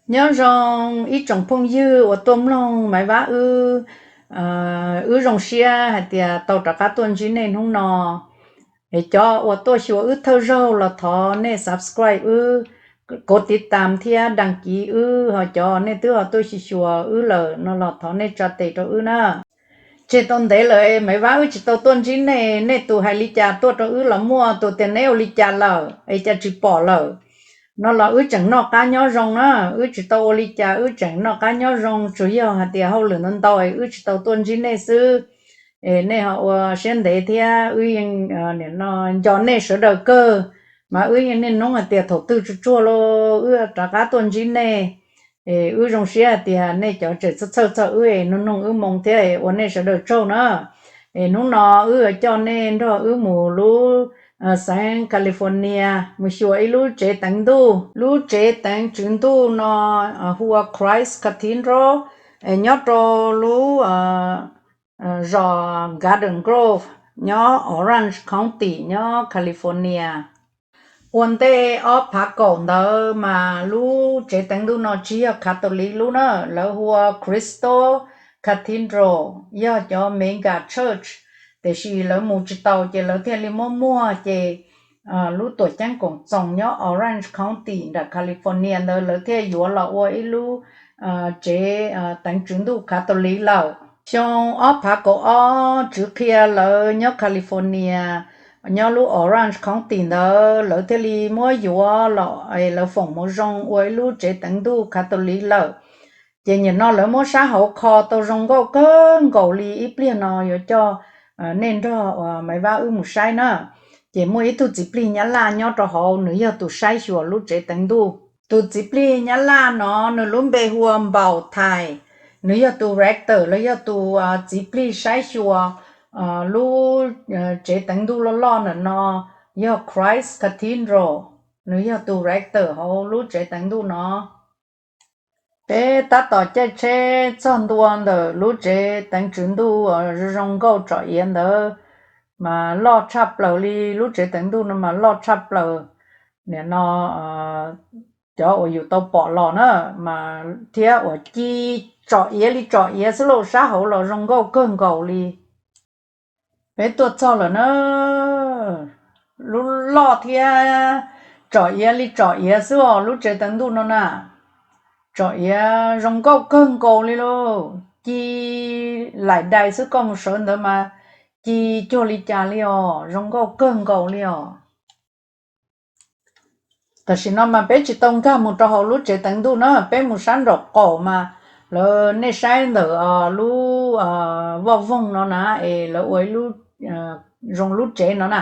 Nyob zoo ib tsoom phooj ywg uas tuaj mloog Maiv Vab wb, wb zoo siab hais tias tau rov qab tuaj ntsib nej hnub no. Es cov uas tuaj xyuas wb thawj zaug los thov nej subscribe wb, kov tiv tam thiab dag kiv wb, ho cov nej twb ho tuaj xyuas xyuas wb lawm no los thov nej tsa tes rau wb na. Tseg tau ntev lawm Maiv Vab wb tsis tau tuaj ntsib nej, nej tus hais li cas tuaj rau wb los muaj, tus tias neb ua li cas lawm es cas tsis pom lawm no los wb tseem noj qab nyob zoo na, wb tsis tau ua li cas, wb tseem noj qab nyob zoo, tsuas yog hais tias hauj lwm ntau ntau es wb tsis tau tuaj ntsib nej xwb. Es nej ho ua siab ntev thiab wb yeej nco nej sawv daws kawg, mas wb yeej niaj hnub hais tias thaum twg tsuag tsuag los wb rov qab tuaj ntsib nej. Es wb zoo siab hais tias nej cov tseem txhawj txhawj wb es nug nug wb moo thiab ua nej sawv daws tsaug na. Es hnub no wb yuav coj nej nrog wb mus lub xeev California mus xyuas ib lub tsev teev ntuj. Lub tsev teev tswv ntuj no hu ua Christ Cathedral, es nyob rau lub zos Garden Grove, nyob Orange County, nyob California. Ua ntej ob phav kaum ntawd mas lub tsev teev ntuj no tsis yog Catholic lub na, lawv hu ua Crystal Cathedral, yog cov mega church, tiam sis lawv mus tsis taus ces lawv thiaj li muab muag, ces lub tuam ceeb koom txoos nyob Orange County nram California ntawd lawv thiaj yuav los ua ib lub tsev teev tswv ntuj Catholic lawm. Xyoo ob phav kaum ob Tswv Qhia lawv nyob California, nyob lub Orange County ntawd lawv thiaj li muab yuav los es lawv foom hmoov zoo ua ib lub tsev teev ntuj Catholic lawm. Ces nim no lawv muab sab hauv kho tau zoo nkauj kawg nkaus li, ib pliag no yuav coj nej nrog Maiv Vab wb mus saib na. Ces muaj ib tug txiv plig Nyab Laj nyob rau hauv, nws yog tus saib xyuas lub tsev teev ntuj. Tus txiv plig Nyab Laj no nws lub npe hu ua Npaum Thais, nws yog tus rector los yog tus txiv plig saib xyuas lub tsev teev ntuj loj loj ntawm no, yog Christ Cathedral, nws yog tus rector hauv lub tsev teev ntuj no. Peb tab tom caij tsheb txog ntua ntawm lub tsev teev tswv ntuj zoo nkauj tsom iav ntawd, mas loj tshaj plaws li, lub tsev teev ntuj no mas loj tshaj plaws. Nim no cov uas yus tau pom los na, mas thiab uas ci tsom iav li tsom iav xwb lauj, sab hauv los zoo nkauj kawg nkaus li. Peb tuaj txog lawm na, lub loj thiab tsom iav li tsom iav xwb os, lub tsev teev ntuj no na. Tsom iav zoo nkauj kawg nkaus li lauj, ci laim dai xwb, koj mus sawv ntawd mas ci cuag li cas li os, zoo nkauj kawg nkaus li os. Tam sim no mas peb tsis tau nkag mus rau hauv lub tsev teev ntuj na, peb mus sab nraum qaum mas lawv, nej saib ntawm lub voj voog no na, es lawv ua ib lub, zoo lub tsev no na,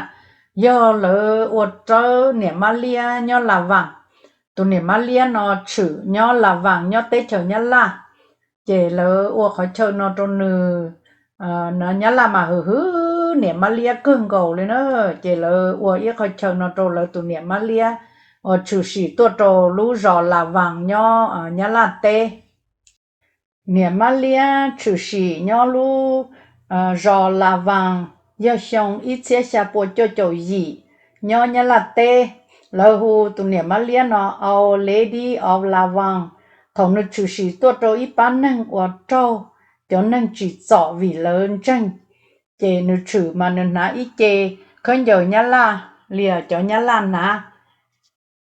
yog lawv ua rawv niam Mab Liab nyob La Vaas. Tus niam Mab Liab no tshwm nyob La Vaas nyob teb chaws Nyab Laj, ces lawv ua qhov chaw no rau nws, Nyab Laj mas hwm hwm niam Mab Liab kawg nkaus li na, ces lawv ua ib qhov chaw no rau lawv tus niam Mab Liab uas tshwm sim tuaj rau lub zos La Vaas nyob Nyab Laj teb. Niam Mab Liab tshwm sim nyob lub zos La Vaas yog xyoo ib txhiab xya pua cuaj caum yim nyob Nyab Laj teb. Lawv hu tus niam Mab Liab no Our Lady of La Vaas. Thaum nws tshwm sim tuaj rau ib pab neeg uas raug cov neeg tsim txom vim lawv ntseeg, ces nws tshwm mas nws hnav ib ce khaub ncaws Nyab Laj li cov Nyab Laj hnav.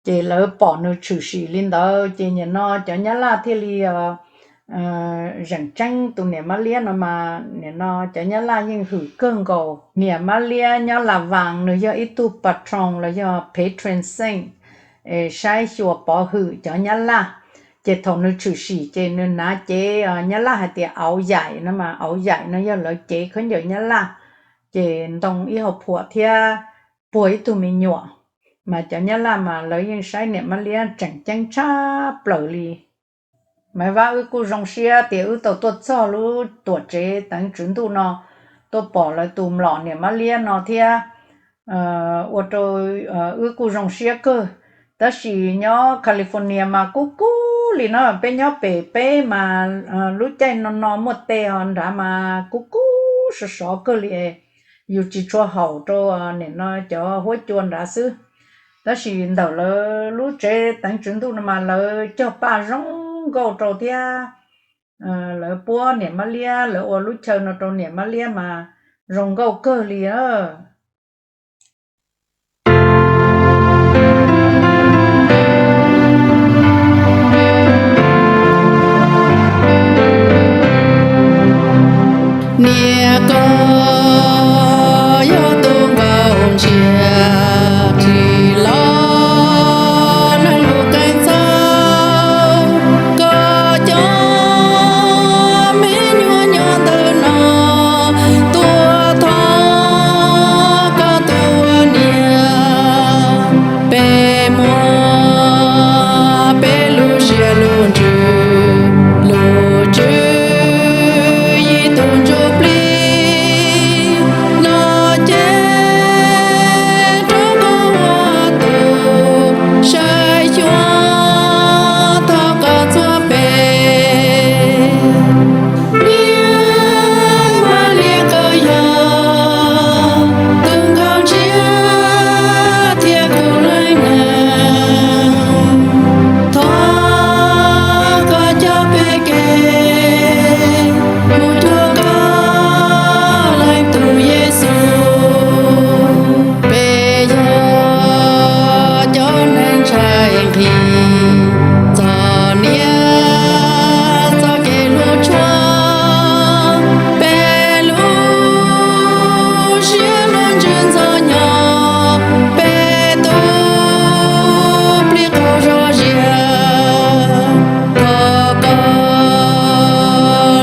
Ces lawv pom nws tshwm sim li ntawd ces nim no cov Nyab Laj thiaj li zeem tseeb tus niam Mab Liab no mas nim no cov Nyab Laj yeej hwm kawg nkaus. Niam Mab Liab nyob La Vaas nws yog ib tug patron los yog patron saint, saib xyuas pov hwm cov Nyab Laj. Ces thaum nws tshwm sim ces nws hnav cev Nyab Laj hais tias auv yaim no mas auv yaim no yog lawv cev khaub ncaws Nyab Laj, ces ntoo ib hauv phuam thiab puag ib tug me nyuam. Mas cov Nyab Laj mas lawv yeej saib niam Mab Liab tseem ceeb tshaj plaws li. Maiv Vab wb kuj zoo siab tias wb tau tuaj txog lub tuam tsev teev tswv ntuj no, tuaj pom lawv tus mlom niam Mab Liab no thiab, ua rau wb kuj zoo siab kawg. Tab sis nyob California mas kub kub li no, peb nyob pem peb mas lub caij no no muaj tes ho nrad mas kub kub sov sov kawg li, yus tsis tshua haum rau nim no cov huab cua nrad xwb. Tab sis ntawm lawv lub tsev teev tswv ntuj no mas lawv cog paj zoo nkauj rau thiab lawv puab niam mab liab, lawv ua lub chaw no rau niam mab liab mas zoo nkauj kawg li. Niam, koj yog tus nkaus ntsiag ris los neeg lub qeej txawj, koj cov me nyuam nyob ntawm no tuaj thov koj tus ua niam. Peb muab peb lub siab lub ntsws lub tswv yim tus ntsuj plig los cev rau koj ua tus saib xyuas thov koj txhua peb. Niam, Mab Liab, koj yog tus nkaus ntsiag thiab khuv leej neeg. Thov koj coj peb kev mus cuag koj leej tub Yexus. Peb yog cov neeg ntshai nqhis txog niam txoj kev hlub tshua, peb lub siab lub ntsws ntxhov hnyo, peb tus plig qaug zog zias. Thov koj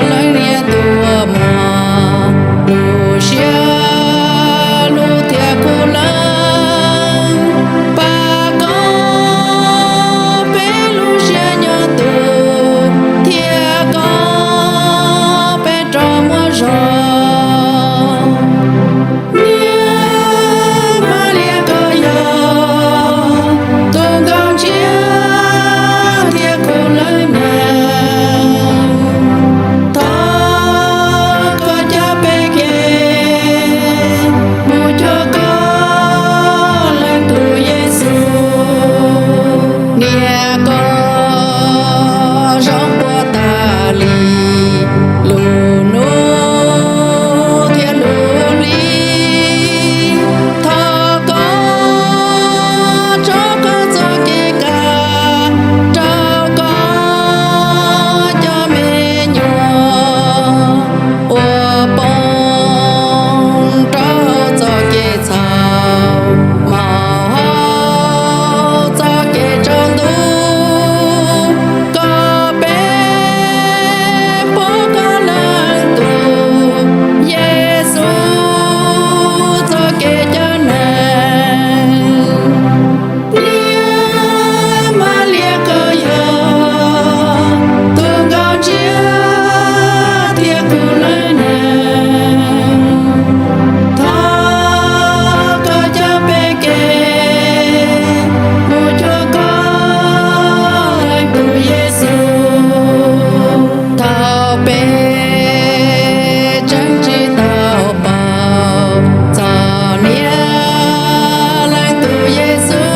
leej niam tuaj muab lub siab lub thiab khuv leej pab koj peb lub siab nyob tus thiab koj peb rov muaj zog. Niam, Mab Liab, koj yog tus nkaus ntsiag thiab khuv leej neeg. Thov koj coj peb kev mus cuag koj leej tub Yexus. Niam, koj zoo puag tas li lub hnub thiab lub hli. Thov koj tso koj txoj kev kaj rau koj cov me nyuam uas poob rau txoj kev txhaum mos hauv txoj kev tsaus ntuj. Kom peb pom koj leej tub Yexus txoj kev cawm neeg. Niam, Mab Liab, koj yog tus nkaus ntsiag thiab khuv leej neeg. Thov koj coj peb kev mus cuag koj leej tub Yexus. Thaum peb tseem tsis tau paub txog niam leej tub Yexus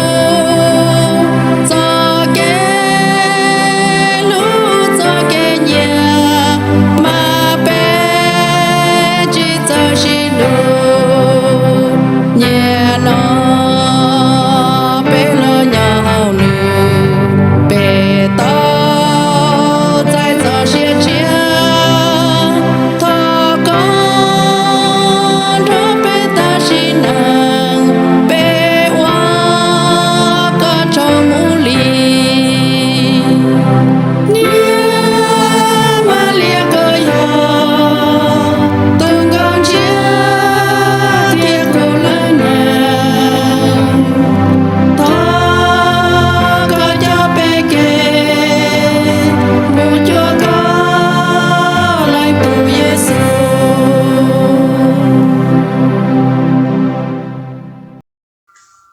txoj kev hlub txoj kev nyiam, mas peb tsis txawj sib hlub. Nyiam no peb los nyob hauv nws, peb tau txais txoj sia tshiab. Thov koj nrog peb tag sim neej, peb ua koj tsaug mus li. Niam, Mab Liab, koj yog tus nkaus ntsiag thiab khuv leej neeg. Thov koj coj peb kev mus cuag koj leej tub Yexus.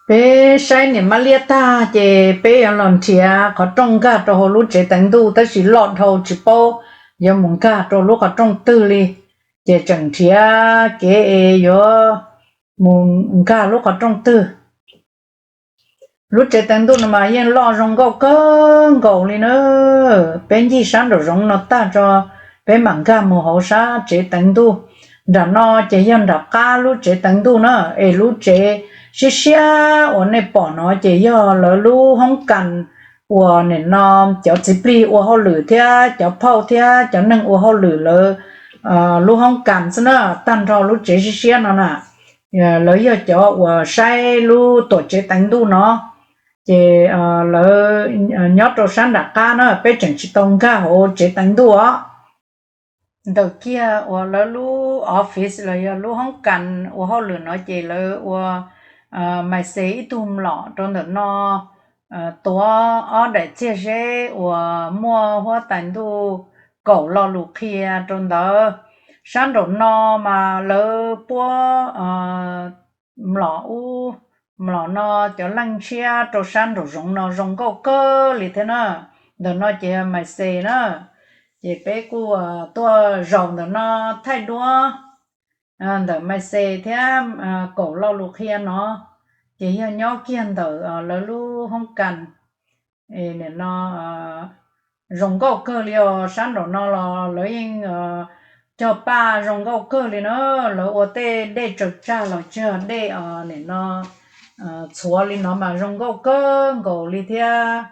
Peb saib niam Mab Liab tag ces peb yuav los nrhiav qhov rooj nkag rau hauv lub tsev teev ntuj, tab sis loj dhau tsis paub yuav mus nkag rau lub qhov rooj twg li, ces tseem nrhiav kev es yuav mus nkag lub qhov rooj twg. Lub tsev teev ntuj no mas yeej loj zoo nkauj kawg nkaus li na. Peb ncig sab nraum zoov no tag tso, peb mam nkag mus hauv sab tsev teev ntuj. Nram no ces yog nram qab lub tsev teev ntuj na, es lub tsev siab siab uas nej pom no ces yog lawv lub hoob kas uas nim no cov txiv plig ua hauj lwm thiab cov phauj thiab cov neeg ua hauj lwm lawv lub hoob kas xwb na, tag nrho lub tsev siab siab no na. Lawv yog cov uas saib lub tuam tsev teev ntuj no, ces lawv nyob rau sab nram qab na, peb tseem tsis tau nkag hauv tsev teev ntuj os. Ntawm kiag uas lawv lub office los yog lub hoob kas ua hauj lwm no ces lawv ua mais xes ib tug mlom rau ntawm no, tuav ob daim txiag zeb uas muaj huab tais ntuj kaum lo lus qhia rau ntawd. Sab nraum no mas lawv puab mlom ub, mlom no cov leej ntshiab rau sab nraum zoov no zoo nkauj kawg li thiab na. Ntawm no ces yog mais xes na, ces peb kuj tuaj zaum ntawm no thaij duab. Ntawm mais xes thiab kaum lo lus qhia no ces yog nyob kiag ntawm lawv lub hoob kas. Nim no zoo nkauj kawg li os, sab nraum no los lawv yeej cog paj zoo nkauj kawg li na. Lawv ua tej dej tsaws tsag los tsis yog dej, nim no txhuav li no mas zoo nkauj kawg nkaus li thiab.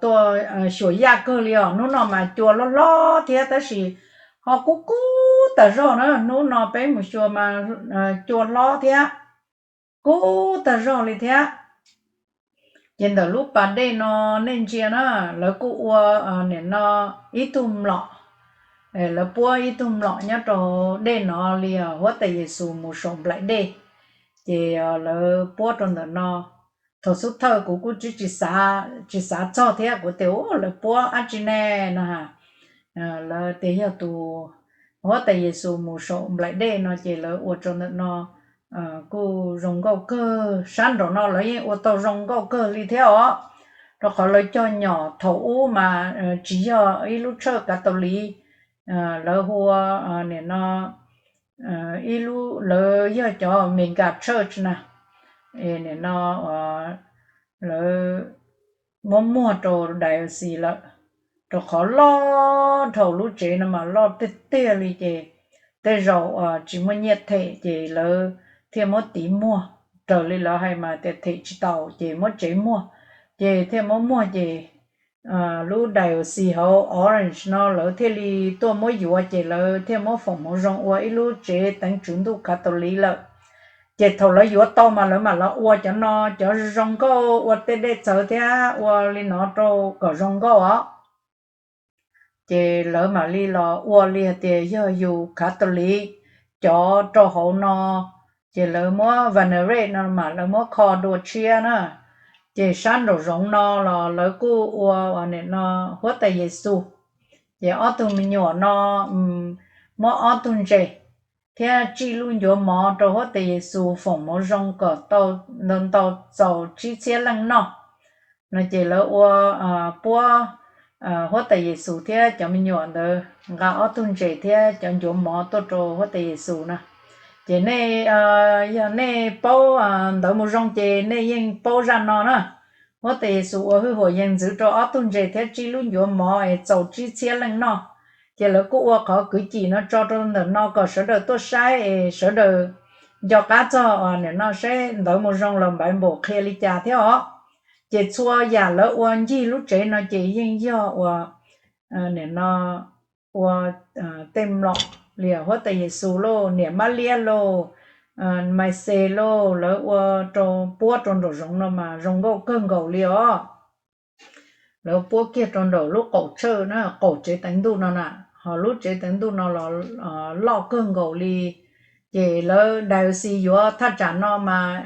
Tuaj xyuas yaj kawg li os, hnub no mas cua loj hlob thiab tab sis ho kub kub tas zog na. Hnub no peb mus xyuas mas cua hlob thiab, kub tag zog li thiab. Ces ntawm lub pas dej no nej ntsia na, lawv kuj ua nim no ib tug mlom, lawv puab ib tug mlom nyob rau dej no li huab tais Yexus mus saum nplaim dej, ces lawv puab rau ntawm no. Thaum xub thawj kuv kuj tsis, tsis xav txog thiab, kuv tias u lawv puab dab tsi ne no. Lawv tias yog tus huab tais Yexus mus saum nplaim dej no ces lawv ua rau ntawm no kuj zoo nkauj kawg. Sab nraum no lawv yeej ua tau zoo nkauj kawg li thiab os, rau qhov lawv cog nyom thaum ub mas tsis yog ib lub tshawj Catholic, lawv hu ua nim no ib lub, lawv yog cov mega church na. Nim no lawv muab muag rau diocese lawm, rau qhov loj dhau, lub tsev no mas loj tiag tiag li ces tej zaum tsis muaj nyiaj them ces lawv thiaj muab tiv muag. Raws li lawv hais mas tias them tsis tau ces muab tsev muag, ces thiaj muab muag ces lub diocese hauv Orange no lawv thiaj li tuaj muab yuav ces lawv thiaj muab foom hmoov zoo ua ib lub tsev teev tswv ntuj Catholic lawm. Ces thaum lawv yuav tau mas lawv mam los ua cov no, cov zoo nkauj, ua tej dej txawv thiab ua li no rau kom zoo nkauj os. Ces lawv mam li los ua li hais tias yog yus Catholic cov rau hauv no, ces lawv muab venerate no mas lawv muab kho dua tshiab na. Ces sab nraum zoov no los lawv kuj ua nim no huab tais Yexus, ces ob tug me nyuam no muab ob tug ntses thiab tsij lub ncuav mov rau huab tais Yexus foom hmoov zoo kom tau ntau ntau txaus tsib txhiab leej noj no. Ces lawv ua puab huab tais Yexus thiab cov me nyuam ntawd nqa ob tug ntses thiab cov ncuav mov tuaj rau huab tais Yexus na. Ces nej, yog nej paub ntawv mus zoo ces nej yeej paub zaj no na. Huab tais Yexus ua hwj huam yees ntxwv rau ob tug ntses thiab tsib lub ncuav mov es txaus tsib txhiab leej noj. Ces lawv kuj ua qhov kwv cim no tso rau ntawm no kom sawv daws tuaj saib es sawv daws nco qab txog nim no saib ntawv mus zoo los Bible qhia li cas thiab os. Ces txhua yam lawv ua ncig lub tsev no ces yeej yog ua nim no ua tej mlom li huab tais Yexus lauj, niam Mab Liab lauj, Mais Xes lauj, lawv ua rau puab rau nraum zoov no mas zoo nkauj kawg nkaus li os. Lawv puab kiag rau nraum lub qaum tshawj na, qaum tsev teev ntuj no na, ho lub tsev teev ntuj no los loj kawg nkaus li. Ces lawv diocese yuav thaj tsam no mas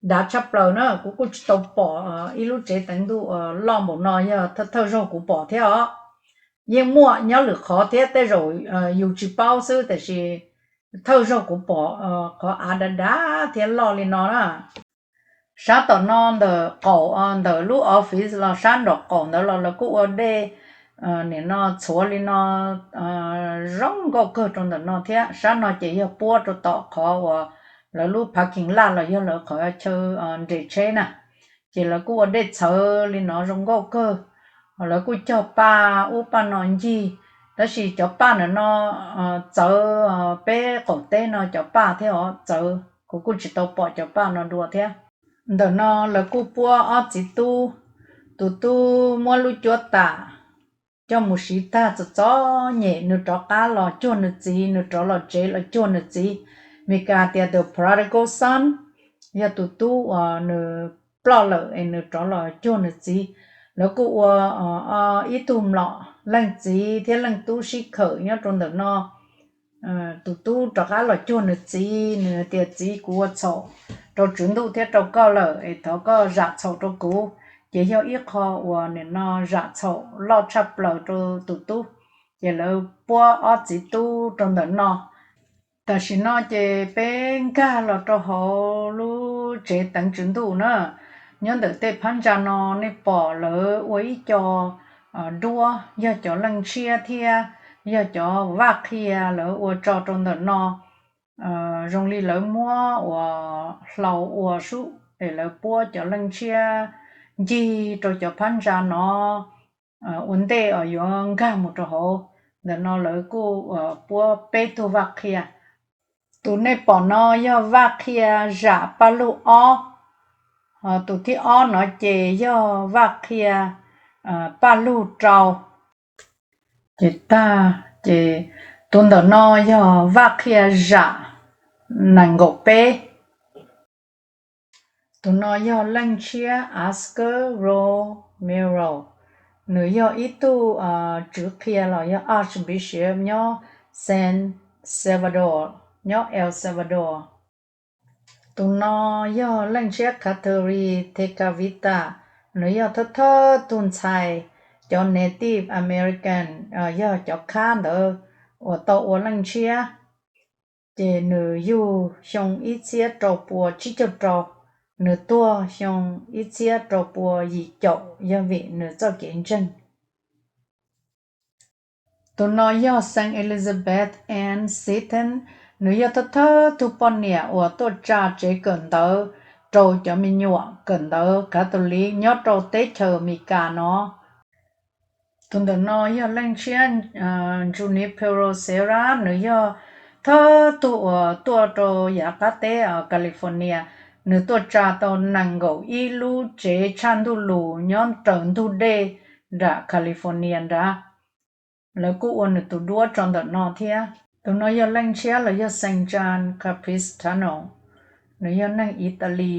dav tshaj plaws na, kuv kuj tsis tau pom ib lub tsev teev ntuj loj npaum no yog thawj zaug kuv pom thiab os. Yeej muaj nyob lwm qhov thiab tej zaum yus tsis paub xwb, tiam sis thawj zaug kuv pom qhov av dav dav thiab loj li no na. Sab tom no ntawm qaum, ntawm lub office los sab nraum qaum ntawd los lawv kuj ua dej nim no txhuav li no zoo nkauj kawg rau ntawm no thiab. Sab no ces yog puab rau tom qhov uas lawv lub parking lot los yog lawv qhov chaw nres tsheb na. ces lawv kuj ua dej txhawv li no zoo nkauj kawg. Lawv kuj cog paj ub paj no ncig, tab sis cov paj ntawm no txawv, peb qaum teb no cov paj thiab os txawv, kuv kuj tsis tau pom cov paj no dua thiab. Ntawm no lawv kuj puab ob txiv tub, tus tub muab lub cuab tam coj mus siv tag txom txom nyem, nws rov qab los cuag nws txiv, nws rov los tsev los cuag nws txiv. Meskas tias the prodigal son, yog tus tub uas nws ploj lawm es nws rov los cuag nws txiv. Lawv kuj ua ib tug mlom leej txiv thiab leej tub sib khawm nyob rau ntawm no. Tus tub rov qab los cuag nws txiv, nws tias, Txiv, kuv ua txhaum rau Tswv Ntuj thiab rau koj lawm es thov koj zam txhaum rau kuv. Ces yog ib qho uas nim no zam txhaum loj tshaj plaws rau tus tub. Ces lawv puab ob txiv tub rau ntawm no. Tam sim no ces peb nkag los rau hauv lub tsev teev Tswv Ntuj na. Nyob ntawm tej phab ntsa no nej pom lawv ua ib co duab, yog cov Leej Ntshiab thiab yog cov Vaj Qhia lawv ua tso rau ntawm no. Zoo li lawv muab uas hlau ua sub es lawv puab cov Leej Ntshiab ncig rau cov phab ntsa no ua ntej uas yuav nkag mus rau hauv. Ntawm no lawv kuj puab peb tug Vaj Qhia. Tus nej pom no yog Vaj Qhia zam paj lug ob, tus thib ob no ces yog Vaj Qhia paj lug rau. Ces tag, ces tus ntawm no yog Vaj Qhia zam nees nkaum peb. Tus no yog Leej Ntshiab Oscar Romero, nws yog ib tug tswv qhia los yog Archbishop nyob San Salvador, nyob El Salvador. Tus no yog Leej Ntshiab Katherine Tekakwitha, nws yog thawj thawj tug ntxhais cov Native American, yog cov khab ntawd uas tau ua Leej Ntshiab. Ces nws yug xyoo ib txhiab rau pua tsib caug rau, nws tuag xyoo ib txhiab rau pua yim caum yog vim nws txoj kev ntseeg. Tus no yog Saint Elizabeth Ann Seton, nws yog thawj thawj tug poj niam uas tuaj tsa tsev kawm ntawv rau cov me nyuam kawm ntawv Catholic nyob rau teb chaws Amelikas no. Tus ntawm no yog Leej Ntshiab Junipero Serra, nws yog thawj tug uas tuaj rau yav qab teb California, nws tuaj tsa tau nees nkaum ib lub tsev tshaj ntuj lus nyob raws ntug dej nram California nrad. Lawv kuj ua nws tus duab tso ntawm no thiab. Tus no yog Leej Ntshiab los yog Saint John Capistrano, nws yog neeg Italy.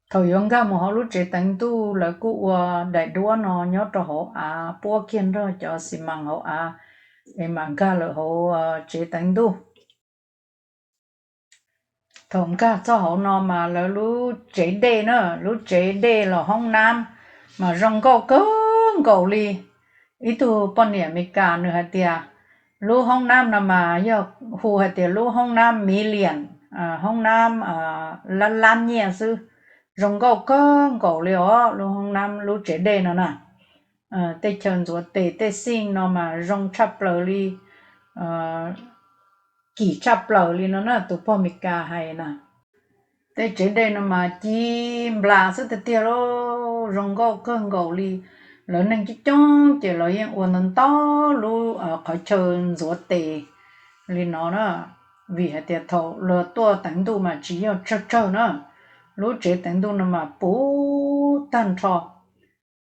Thaum yuav nkag mus hauv lub tsev teev ntuj lawv kuj ua daim duab no nyob rau hauv av, puab kiag nrog cov xi mas hauv av es mam nkag lawm hauv tsev teev ntuj. Thaum nkag txog hauv no mas lawv lub tsev dej na, lub tsev dej los hoob nab mas zoo nkauj kawg nkaus li. Ib tug poj niam Amelikas nws hais tias lub hoob nab no mas yog hu hais tias lub hoob nab million, hoob nab lab lab nyiaj xwb. Zoo nkauj kawg nkaus li os, lub hoob nab lub tsev dej no na. Tej chaw ntxuav tes tej xij no mas zoo tshaj plaws li, kim tshaj plaws li no na, tus pog Meskas hais na. Tej tsev dej no mas ci nplas xwb tiag tiag lauj, zoo nkauj kawg nkaus li. Lawv neeg coob coob ces lawv yeej ua ntau ntau lub qhov chaw ntxuav tes li no na, vim hais tias thaum luag tuaj teev ntuj mas tsis yog tsawg tsawg na, lub tsev teev ntuj no mas puv tag nrho.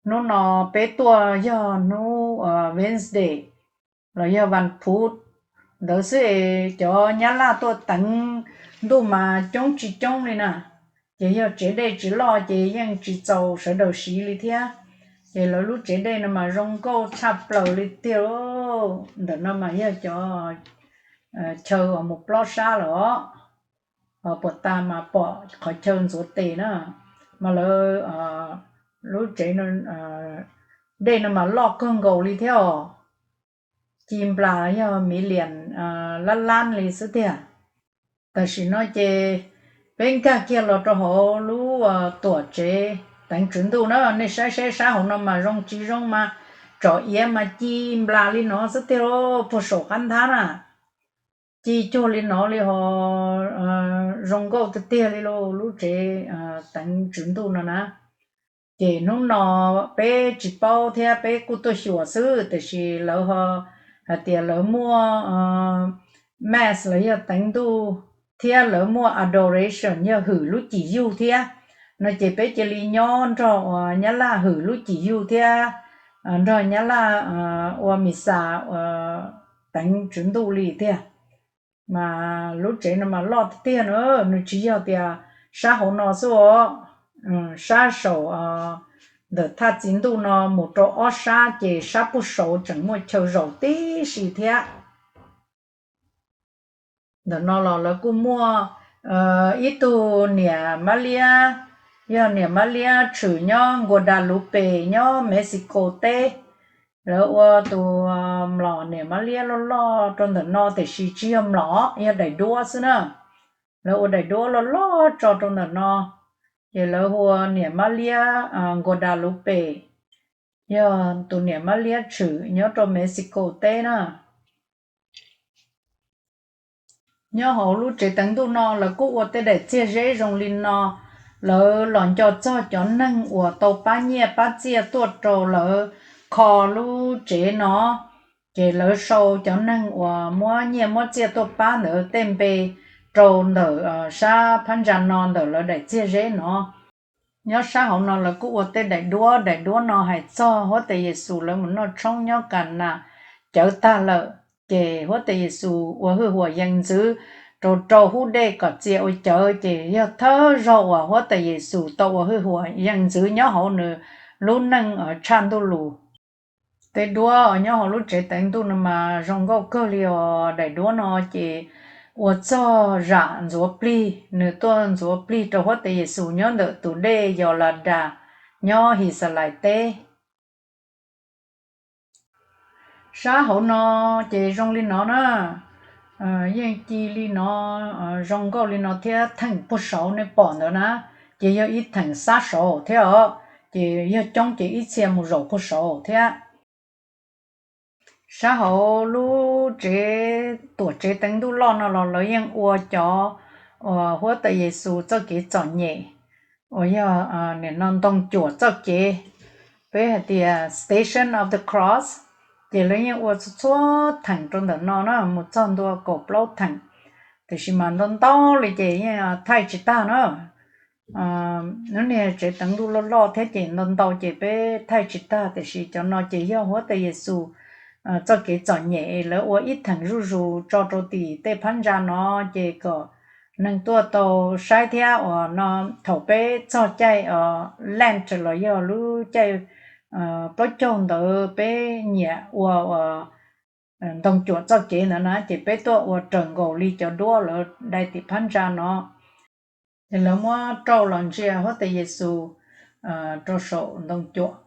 Hnub no peb tuaj yog hnub Wednesday los yog vas phuv ntawd xwb es cov Nyab Laj tuaj teev ntuj mas coob tsis coob li na. Ces yog tsev dej tsis loj ces yeej tsis txaus sawv daws siv li thiab. Ces lawv lub tsev dej no mas zoo nkauj tshaj plaws li tiag. Ntawm no mas yog cov chaw uas mus plob sab lawm os. Puag ta mas pom qhov chaw ntxuav tes na, mas lawv lub tsev dej no mas loj kawg nkaus li thiab os. Ci nplas yog million lab lab li xwb tiag. Tam sim no ces peb nkag kiag los rau hauv lub tuam tsev teev tswv ntuj na, nej saib seb sab hauv no mas zoo tsis zoo mas tsom iav mas ci nplas li no xwb tiag lauj, puag saum qab nthab na. ci cuag li no li ho zoo nkauj tiag tiag li lauj, lub tsev teev tswv ntuj no na. Ces hnub no peb tsis paub thiab, peb kuj tuaj xyuas xwb, tiam sis lawv ho hais tias lawv muaj mass los yog teev ntuj thiab lawv muaj adoration yog hwm lub cim yug thiab no, ces peb cia li nyob nrog uas Nyab Laj hwm lub cim yug thiab nrog Nyab Laj ua misa, teev tswv ntuj li tiag. Mas lub tsev no mas loj tiag tiag na, nws tsis yog tias sab hauv no xwb os, sab saum ntawm thaj txi ntuj no mus rau ob sab ces sab puag saud tseem muaj chaw zaum tib si thiab. Ntawm no los lawv kuj muaj ib tug niam Mab Liab, yog niam Mab Liab tshwm nyob Guadalupe nyob Mexico teb. Lawv ua tus mlom niam Mab Liab loj loj rau ntawm no, tiam sis tsis yog mlom, yog daim duab xwb na. Lawv ua daim duab loj loj tso rau ntawm no, ces lawv hu ua niam Mab Liab Guadalupe, yog tus niam Mab Liab tshwm nyob rau Mexico teb na. Nyob hauv lub tsev teev ntuj no lawv kuj ua tej daim txiag zeb zoo li no. Lawv los nco txog cov neeg uas tau pab nyiaj pab txiaj tuaj rau lawv kho lub tsev no, ces lawv sau cov neeg uas muab nyiaj muab txiaj tuaj pab ntawd tej npe rau ntawm sab phab ntsa no ntawm lawv daim txiag zeb no. Nyob sab hauv no lawv kuj ua tej daim duab, daim duab no hais txog Huab Tais Yes Xus lawv mus noj tshoob nyob Kas Nas cawv tag lawm, ces Huab Tais Yes Xus ua hwj huam yees ntxwv rau rau hub dej kom txia ua cawv, ces yog thawj zaug uas Huab Tais Yes Xus tau ua hwj huam yees ntxwv nyob hauv nws lub neej tshaj ntuj lus. Tej duab nyob hauv lub tsev teev ntuj no mas zoo nkauj kawg li os. Daim duab no ces ua txog zam ntxuav plig, nws tuaj ntxuav plig rau Huab Tais Yes Xus nyob ntawm tus dej Yos Las Das nyob His Xas Lais teb. Sab hauv no ces zoo li no na, yeej ci li no, zoo nkauj li no thiab theem puag saud nej pom ntawd na, ces yog ib theem sab saud thiab os, ces yog coob ces ib txhia mus zaum puag saud thiab. Sab hauv lub tsev, tuam tsev teev ntuj loj no los lawv yeej ua cov uas Huab Tais Yes Xus txoj kev txom nyem uas yog nim no ntoo cuam txoj kev, peb hais tias Station of the Cross, ces lawv yeej ua txhua txhua theem rau ntawm no na, mus txog ntua kaum plaub theem, tiam sis mas ntau ntau li ces yeej thaij tsis tag na. Lub niag tsev teev ntuj loj loj thiab ces ntau ntau ces peb thaij tsis tag, tiam sis cov no ces yog Huab Tais Yes Xus txoj kev txom nyem lawv ua ib theem zuj zus tso rau tim tej phab ntsa no, ces kom neeg tuaj tau saib thiab uas no thaum peb txog caij Lent los yog lub caij plaub caug ntawd peb nyiam ua ntoo cuam txoj kev ntawd na, ces peb tuaj ua raws nkaus li cov duab lawv dai tim phab ntsa no. Ces lawv muab rau los ntsia Huab Tais Yes Xus rau saum ntoo cuam.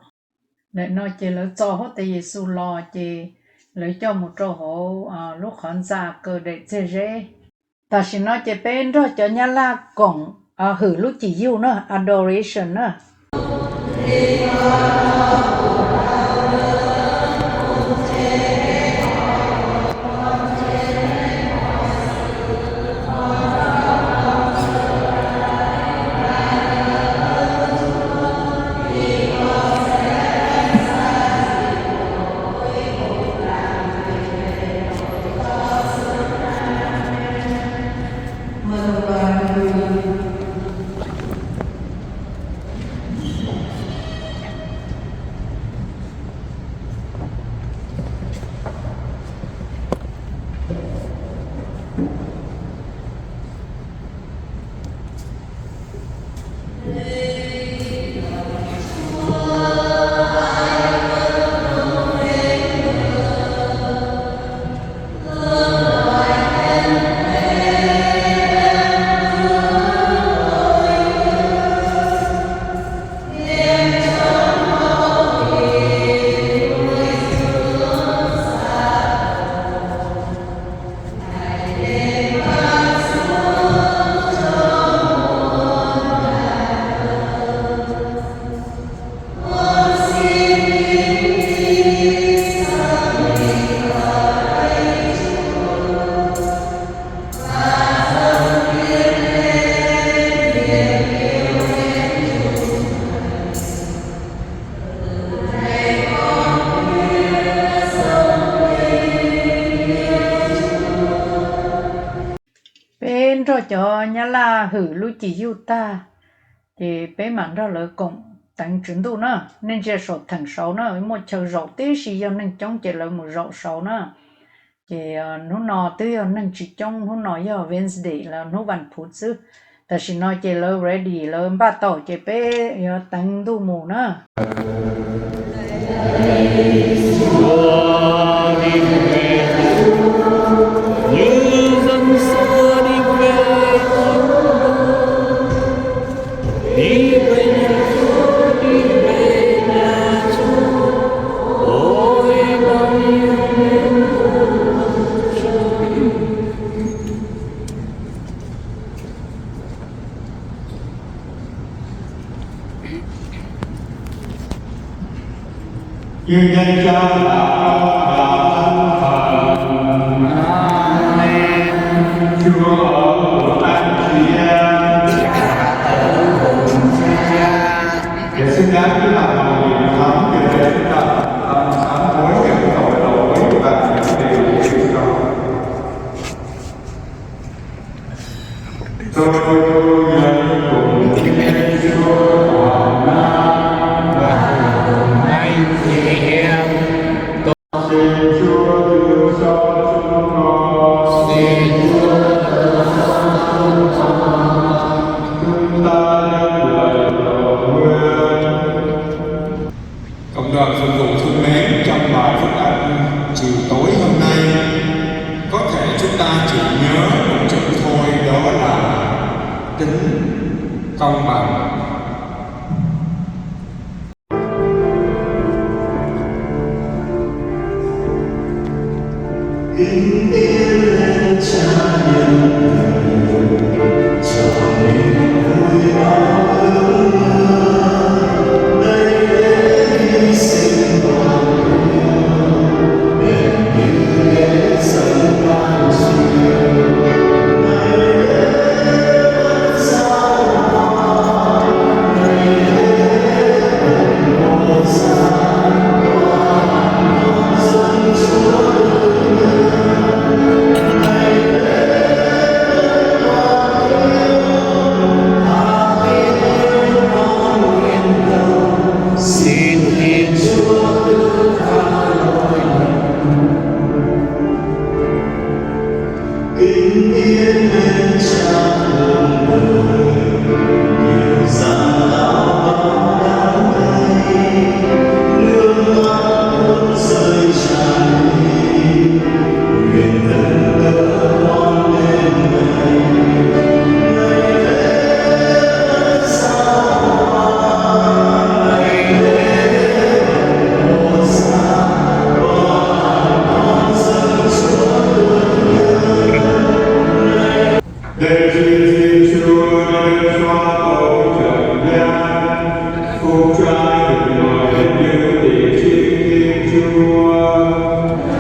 Daim no ces lawv txo Huab Tais Yes Xus los ces lawv coj mus rau hauv lub qhov ntxa kaw daim txiag zeb. Tam sim no ces peb nrog cov Nyab Laj koom hwm lub cim yug na, adoration na. Nrog cov Nyab Laj hwm lub Cim Yuj tag, ces peb mam nrog lawv koom teev Tswv Ntuj na. Nej ntsia saum theem saud na, muaj chaw zaum tib si, yog neeg coob ces lawv mus zaum saud na. Ces hnub no twb yog neeg tsis coob, hnub no yog Wednesday los hnub vas phuv xwb. Tam sim no ces lawv ready, lawv npaj tau, ces peb yuav teev Ntuj mus na. Chuyên danh cho đạo con và Thánh Thần. Amen. Chúa ở cùng anh chị em. Và xứng đáng với lòng hào hiệp thắng, giờ đây chúng ta thành tâm sám hối nhận tội lỗi và nhận điều Chúa cho. Tôi nhận cùng Thiên Chúa toàn năng và cùng anh chị em. Xin Chúa thương xót chúng con. Xin Chúa thương xót chúng con. Chúng ta dâng lời cầu nguyện. Cộng đoàn phục vụ thương mến, trong bài phúc âm chiều tối hôm nay, có thể chúng ta chỉ nhớ một chữ thôi, đó là tính công bằng. Kính tiễn lên cha nhân từ, trong niềm vui bao ước mơ, đây lễ hy sinh toàn Kính tiễn lên cha nhân từ, dịu dàng đón bao đắng cay, nước mắt tuôn rơi tràn ly, nguyện nâng đỡ con đêm nay. Để Chúa, Chúa Giêsu xóa tội trần gian, phúc trai được mọi nhân dân để chính Thiên Chúa.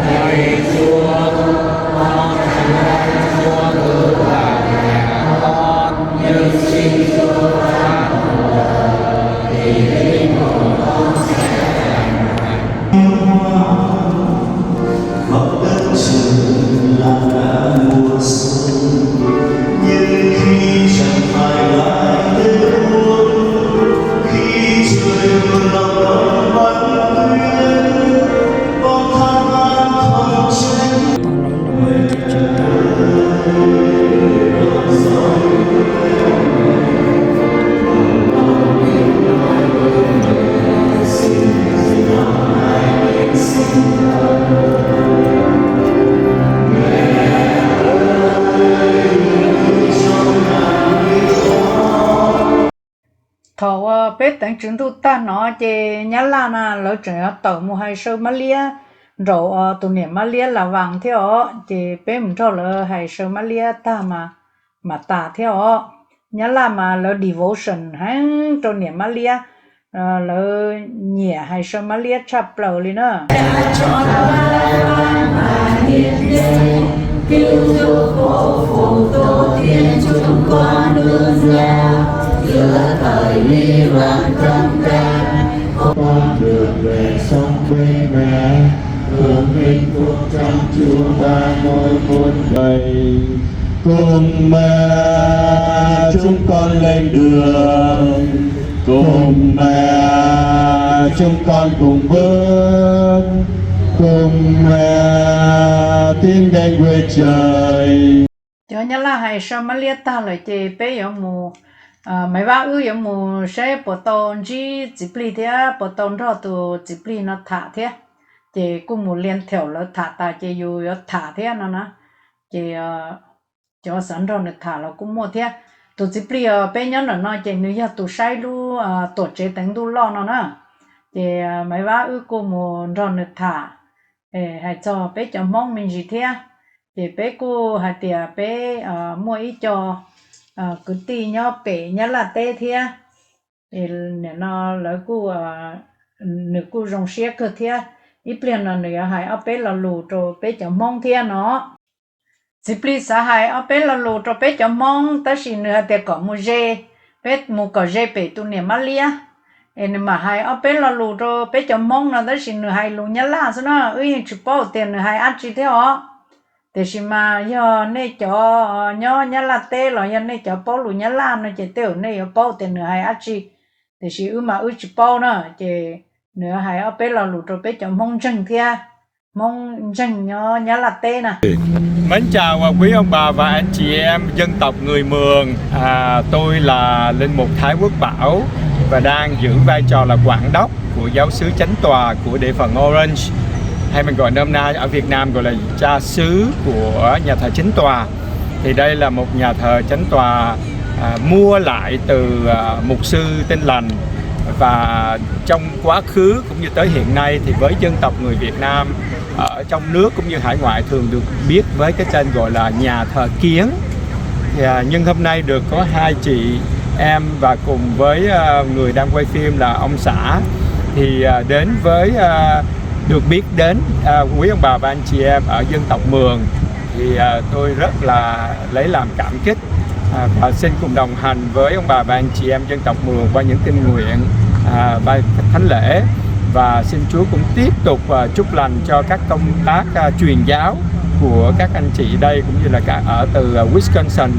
Lạy Chúa, con thành danh Chúa cứu và nhà con, nhưng xin Chúa phán một lời, thì linh hồn con sẽ lành lặn. Khói Đức Chúa là đã mùa xuân, nhưng khi chẳng phải là Tết Nguyên, khi trời mưa nồng đom bắn tuyết, con than vãn không tránh. Thaum uas peb teev Tswv Ntuj tag no ces Nyab Laj na lawv tseem yuav tawm mus hais saw mab liab nraum tus niam mab liab Las Vas thiab os. Ces peb mus nrog lawv hais saw mab liab tag mas mam tas thiab os. Nyab Laj mas lawv devotion heev rau niam mab liab, lawv nyiam hais saw mab liab tshaj plaws li na. Cứu chuộc khổ phủ Tổ tiên chúng con được gieo, giữa thời ly loạn trắng đen, con được về sống với mẹ, hưởng hạnh phúc trong Chúa ba ngôi muôn đời. Cùng mẹ chúng con lên đường, cùng mẹ chúng con cùng bước, cùng mẹ tiến đến quê trời. Cov Nyab Laj hais sau mab liab tag lawm ces peb yuav mus, Maiv Vab wb yuav mus saib puas tau ntsib txiv plig thiab puas tau nrog tus txiv plig no tham thiab. Ces kuj mus lia thaum lawv tham tas ces yus yuav tham thiab no na. Ces cov xav nrog nws tham los kuj muaj thiab. Tus txiv plig peb nyob ntawm no ces nws yog tus saib lub tuam tsev teev ntuj loj no na. Ces Maiv Vab wb kuj mus nrog nws tham, hais txog peb cov Hmoob me ntsis thiab. Ces peb kuj hais tias peb muaj ib co kwv tij nyob pem Nyab Laj teb thiab. Nim no lawv kuj, nws kuj zoo siab kawg thiab. Ib pliag no nws yuav hais ob peb lo lus rau peb cov Hmoob thiab no. Txiv plig xav hais ob peb lo lus rau peb cov Hmoob tab sis nws hais tias kom mus ze, peb mus kom ze pem tus niam mab liab. Es nws mam hais ob peb lo lus rau peb cov Hmoob no tab sis nws hais lus Nyab Laj xwb na, wb yeej tsis paub tias nws hais dab tsi thiab os. Tiam sis mas yog nej cov nyob Nyab Laj teb los yog nej cov paub lus Nyab Laj no ces tej zaum nej yuav paub tias nws hais dab tsi. Tiam sis wb mas wb tsis paub na, ces nws hais ob peb lo lus rau peb cov Hmoob ntseeg thiab, Hmoob ntseeg nyob Nyab Laj teb na. Mến chào à, quý ông bà và anh chị em dân tộc người Mường. À, tôi là Linh Mục Thái Quốc Bảo và đang giữ vai trò là quản đốc của giáo xứ chánh tòa của địa phận Orange, hay mình gọi nôm na ở Việt Nam gọi là cha xứ của nhà thờ chánh tòa. Thì đây là một nhà thờ chánh tòa à, mua lại từ à, mục sư Tin Lành, và trong quá khứ cũng như tới hiện nay thì với dân tộc người Việt Nam ở trong nước cũng như hải ngoại thường được biết với cái tên gọi là nhà thờ Kiếng. Thì, à, nhưng hôm nay được có hai chị em và cùng với à, người đang quay phim là ông xã thì à, đến với à, được biết đến à, quý ông bà và anh chị em ở dân tộc Mường thì à, tôi rất là lấy làm cảm kích. À, và xin cùng đồng hành với ông bà và anh chị em dân tộc Mường qua những kinh nguyện, à, và thánh lễ. Và xin Chúa cũng tiếp tục à, chúc lành cho các công tác à, truyền giáo của các anh chị đây cũng như là cả ở từ à, Wisconsin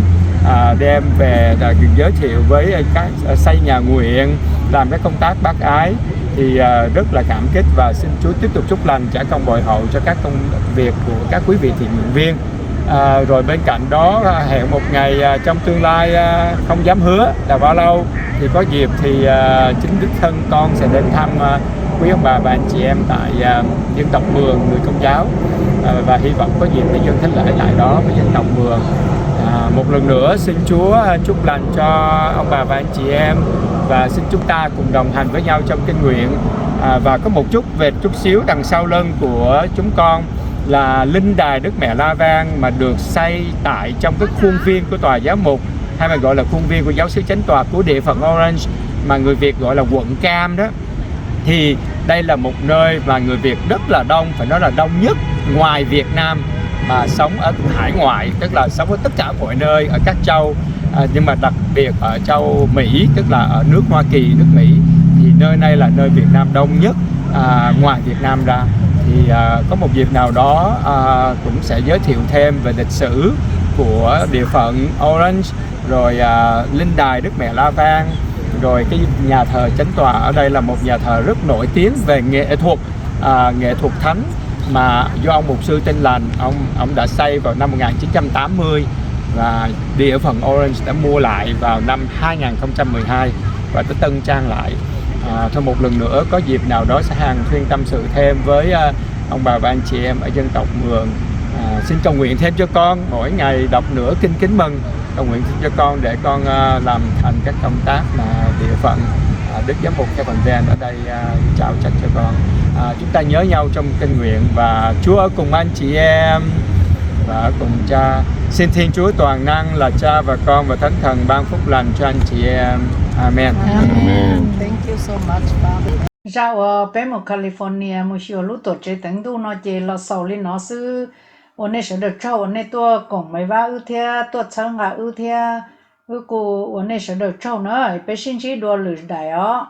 à, đem về à, giới thiệu với các à, xây nhà nguyện, làm các công tác bác ái thì à, rất là cảm kích và xin Chúa tiếp tục chúc lành trả công bội hậu cho các công việc của các quý vị thiện nguyện viên. À, rồi bên cạnh đó à, hẹn một ngày à, trong tương lai à, không dám hứa là bao lâu thì có dịp thì à, chính đích thân con sẽ đến thăm à, quý ông bà và anh chị em tại à, dân tộc Mường người Công giáo. À, và hy vọng có dịp để dâng thánh lễ tại đó với dân tộc Mường. À, một lần nữa xin Chúa à, chúc lành cho ông bà và anh chị em và xin chúng ta cùng đồng hành với nhau trong kinh nguyện. À, và có một chút về chút xíu đằng sau lưng của chúng con là linh đài Đức Mẹ La Vang mà được xây tại trong cái khuôn viên của tòa giáo mục hay mà gọi là khuôn viên của giáo xứ chánh tòa của địa phận Orange mà người Việt gọi là quận Cam đó. Thì đây là một nơi mà người Việt rất là đông, phải nói là đông nhất ngoài Việt Nam mà sống ở hải ngoại, tức là sống ở tất cả mọi nơi ở các châu à, nhưng mà đặc biệt ở châu Mỹ, tức là ở nước Hoa Kỳ, nước Mỹ, thì nơi này là nơi Việt Nam đông nhất à, ngoài Việt Nam ra. Thì à, có một dịp nào đó à, cũng sẽ giới thiệu thêm về lịch sử của địa phận Orange, rồi à, linh đài Đức Mẹ La Vang, rồi cái nhà thờ chánh tòa ở đây là một nhà thờ rất nổi tiếng về nghệ thuật à, nghệ thuật thánh mà do ông mục sư Tin Lành ông ông đã xây vào năm một ngàn chín trăm tám mươi và địa phận Orange đã mua lại vào năm hai ngàn không trăm mười hai và đã tân trang lại. À, thôi một lần nữa có dịp nào đó sẽ hàng thuyên tâm sự thêm với à, ông bà và anh chị em ở dân tộc Mường. À, xin cầu nguyện thêm cho con mỗi ngày đọc nửa kinh Kính Mừng, cầu nguyện thêm cho con để con à, làm thành các công tác mà địa phận à, Đức Giám mục Kevin Van ở đây à, trao trách cho con. À, chúng ta nhớ nhau trong kinh nguyện và Chúa ở cùng anh chị em và ở cùng cha. Xin Thiên Chúa toàn năng là Cha và Con và Thánh Thần ban phúc lành cho anh chị em. Amen. Amen. Thank you so much, Father. Zaj uas peb mus California mus xyuas lub tuam tsev teev ntuj no ces los xaus li no xwb. Ua nej sawv daws tsaug uas nej tuaj koom Maiv Vab wb thiab tuaj txhawb nqa wb thiab. Wb kuj ua nej sawv daws tsaug na, peb sib ntsib dua lwm daim os.